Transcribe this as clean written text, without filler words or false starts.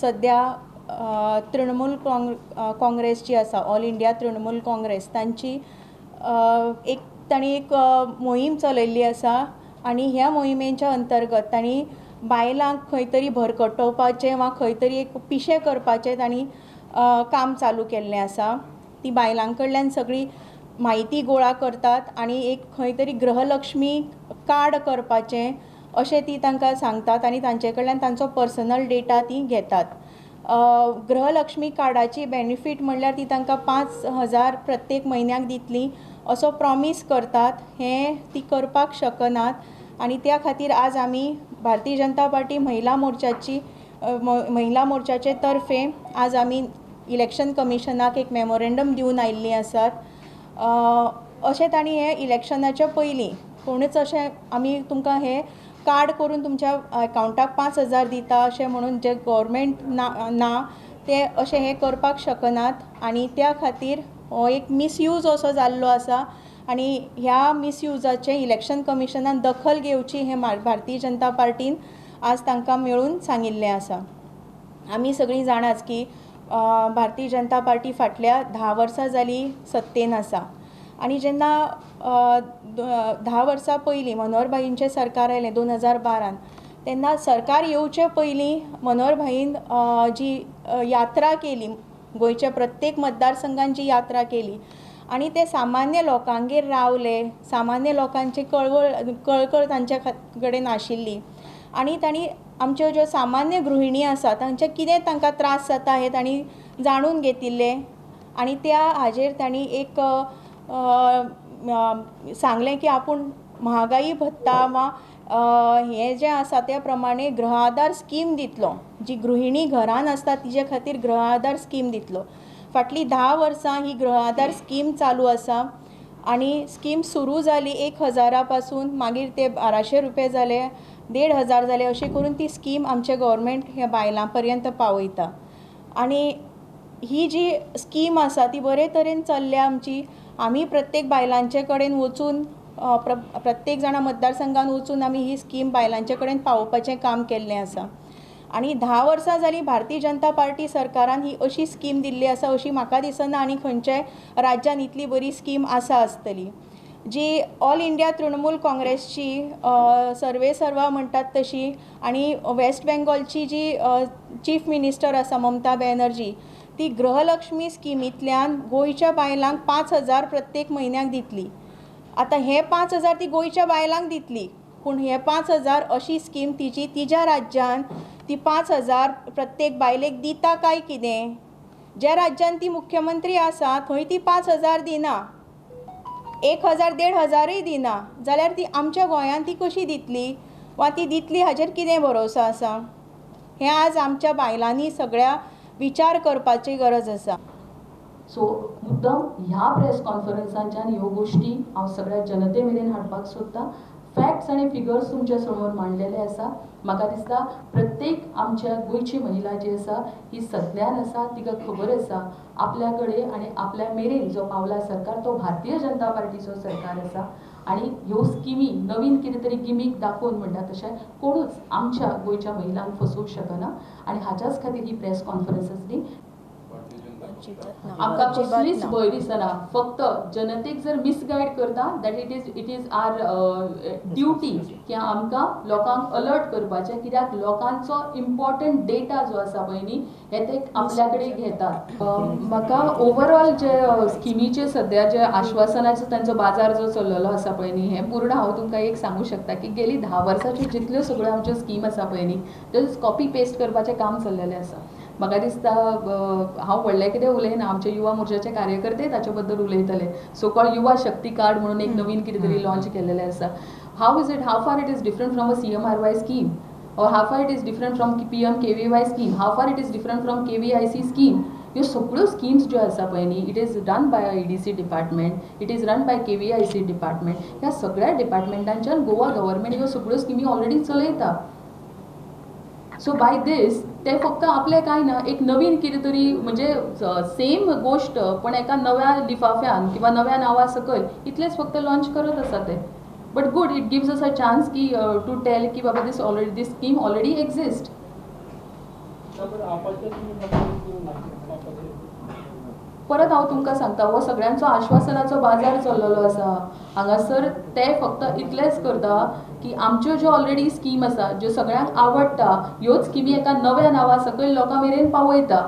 सद्या तृणमूल काँग्रेस जी आसा, ऑल इंडिया तृणमूल काँग्रेस, तांची एक तांणी एक मोहीम चलयल्ली आसा आनी ह्या मोहिमेच्या अंतर्गत तांणी बायलांक खंय तरी भरकटोवपाचें वा खंय तरी एक पिशें करपाचें तांणी काम चालू केल्लें आसा. ती बायलां कडल्यान सगळी म्हायती गोळा करतात आनी एक खंय तरी गृहलक्ष्मी कार्ड करपाचें अशें ती तांकां सांगतात आनी तांचे कडल्यान तांचो पर्सनल डेटा ती घेतात. गृहलक्ष्मी कार्डाची बेनिफीट म्हणल्यार ती तांकां 5,000 प्रत्येक म्हयन्याक दितली असो प्रॉमीस करतात. हें ती करपाक शकनात आनी त्या खातीर आज आमी भारतीय जनता पार्टी महिला मोर्चाची महिला मोर्चाचे तर्फे आज आमी इलेक्शन कमिशनाक एक मेमोरेंडम दिवन आयिल्लीं आसात. अशें तांणी हें इलेक्शनाच्या पयलीं कोणूच अशें आमी तुमकां हें कार्ड करून तुमच्या एकावंटाक 5,000 दिता अशें म्हणून जे गव्हर्मेंट ना ना ते अशें हें करपाक शकनात आनी त्या खातीर हो एक मिसयूज असो जाल्लो आसा आनी ह्या मिसयुजाचें इलेक्शन कमिशनान दखल घेवची हें भारतीय जनता पार्टीन आज तांकां मेळून सांगिल्लें आसा. आमी सगळीं जाणाच की भारतीय जनता पार्टी फाटल्या 10 वर्सां जालीं सत्तेन आसा आनी जेन्ना 10 वर्सां पयलीं मनोहर भाईंचें सरकार आयलें 2012 तेन्ना सरकार येवचे पयलीं मनोहर भाईन जी यात्रा केली, गोंयच्या प्रत्येक मतदारसंघान जी यात्रा केली आनी ते सामान्य लोकांगेर रावले, सामान्य लोकांची कळकळ तांच्या कडेन आशिल्ली आनी तांणी आमच्यो ज्यो सामान्य गृहिणी आसा तांचे कितें तांकां त्रास जाता हें तांणी जाणून घेतिल्लें आनी त्या हाजेर तांणी एक सांगलें की आपूण महागाई भत्ता वा हें जें आसा त्या प्रमाणे गृह आधार स्कीम दितलो, जी गृहिणी घरान आसता तिजे खातीर गृह आधार स्कीम दितलो. फाटलीं 10 वर्सां ही गृह आधार स्कीम चालू आसा आनी स्कीम सुरू जाली 1,000 पासून, मागीर ते 1,200 रुपये जाले, 1,500 जाले, अशें करून ती स्कीम आमचें गव्हर्मेंट ह्या बायलां पर्यंत पावयता आनी ही जी स्कीम आसा ती बरे तरेन चल्ल्या आमची. आमी प्रत्येक बायलांचे कडेन वचून प्रत्येक जाणा मतदारसंघान वचून आमी ही स्कीम बायलांचे कडेन पावोवपाचें काम केल्लें आसा आनी 10 वर्सां जालीं भारतीय जनता पार्टी सरकारान ही अशी स्कीम दिल्ली आसा अशी म्हाका दिसना आनी खंयच्याय राज्यान इतली बरी स्कीम आसा आसतली. जी ऑल इंडिया तृणमूल काँग्रेसची सर्वे सर्वा म्हणटात तशी आनी वेस्ट बेंगॉलची जी चीफ मिनिस्टर आसा ममता बॅनर्जी ती गृहलक्ष्मी स्किमींतल्यान गोंयच्या बायलांक 5,000 प्रत्येक म्हयन्याक दितली. आतां हे 5,000 ती गोंयच्या बायलांक दितली, पूण हे 5,000 अशी स्कीम तिजी तिज्या राज्यान ती 5,000 प्रत्येक बायलेक दिता काय कितें? ज्या राज्यान ती मुख्यमंत्री आसा थंय ती 5,000 दिना, 1,000 1,500 दिना, जाल्यार ती आमच्या गोंयांत ती कशी दितली वा ती दितली हाजेर कितें भरोसो आसा? हें आज आमच्या बायलांनी सगळ्या विचार करपाची गरज आसा. सो मुद्दम ह्या प्रेस कॉन्फरन्सांच्यान ह्यो गोश्टी हांव सगळ्या जनते मेरेन हाडपाक सोदतां. फॅक्ट्स आनी फिगर्स तुमच्या समोर मांडलेले आसा. म्हाका दिसता प्रत्येक आमच्या गोंयची महिला जी आसा ही सज्ञान आसा, तिका खबर आसा आपल्या कडेन आनी आपल्या मेरेन जो पावला सरकार तो भारतीय जनता पार्टीचो सरकार आसा आनी ह्यो स्किमी नवीन कितें तरी गिमीक दाखोवन म्हणटा तशें कोणूच आमच्या गोंयच्या महिलांक फसोवंक शकना आनी हाच्याच खातीर ही प्रेस कॉन्फरन्स आसली. आमकां कसलीच भंय दिसना, फक्त जनतेक जर मिसगायड करता that it is our duty की आमकां लोकांक अलर्ट करपाचें, कित्याक लोकांचो इम्पॉर्टंट डेटा जो आसा पळय न्ही हे ते आपल्या कडेन घेतात. म्हाका ओवरऑल जे स्किमीचे सद्या जे आश्वासनाचो तांचो बाजार जो चल्लेलो आसा पळय न्ही हें पूर्ण हांव तुमकां एक सांगूं शकता की गेली 10 वर्साच्यो जितल्यो सगळ्यो आमच्यो स्कीम आसा पळय न्ही त्यो कॉपी पेस्ट करपाचें काम चल्लेलें आसा. म्हाका दिसता हांव व्हडलें कितें उलयना, आमचे युवा मोर्चाचे कार्यकर्ते ताचे बद्दल उलयतले. सो कॉल्ड युवा शक्ती कार्ड म्हणून एक नवीन कितें तरी लॉन्च केलेलें आसा. How is it, how far it is different from a CMRY scheme or how far it is different from PMKVY scheme, how far it is different from KVIC scheme. ह्यो सगळ्यो schemes ज्यो आसा पळय न्ही it is run by EDC department, it is run by KVIC department. ह्या सगळ्या डिपार्टमेंटांच्यान Goa government ह्यो सगळ्यो स्किमी ऑलरेडी चलयता. सो बाय दीस ते फक्त आपले कांय ना एक नवीन कितें तरी म्हणजे सेम गोश्ट पण एका नव्या लिफाफ्यान किंवा नव्या नांवा सकयल इतलेंच फक्त लॉन्च करत आसा ते. But good, it gives us a chance की टू टेल की बाबा this already this scheme already exist. आपाचे तुमी करूंक ना आपाचे? परत हांव तुमकां सांगता, हो सगळ्यांचो आश्वासनाचो बाजार चल्लेलो आसा हांगासर. ते फक्त इतलेंच करता की आमच्यो ज्यो ऑलरेडी स्कीम आसा, ज्यो सगळ्यांक आवडटा, ह्योच स्किमी एका नव्या नांवा सकयल लोकां मेरेन पावयता.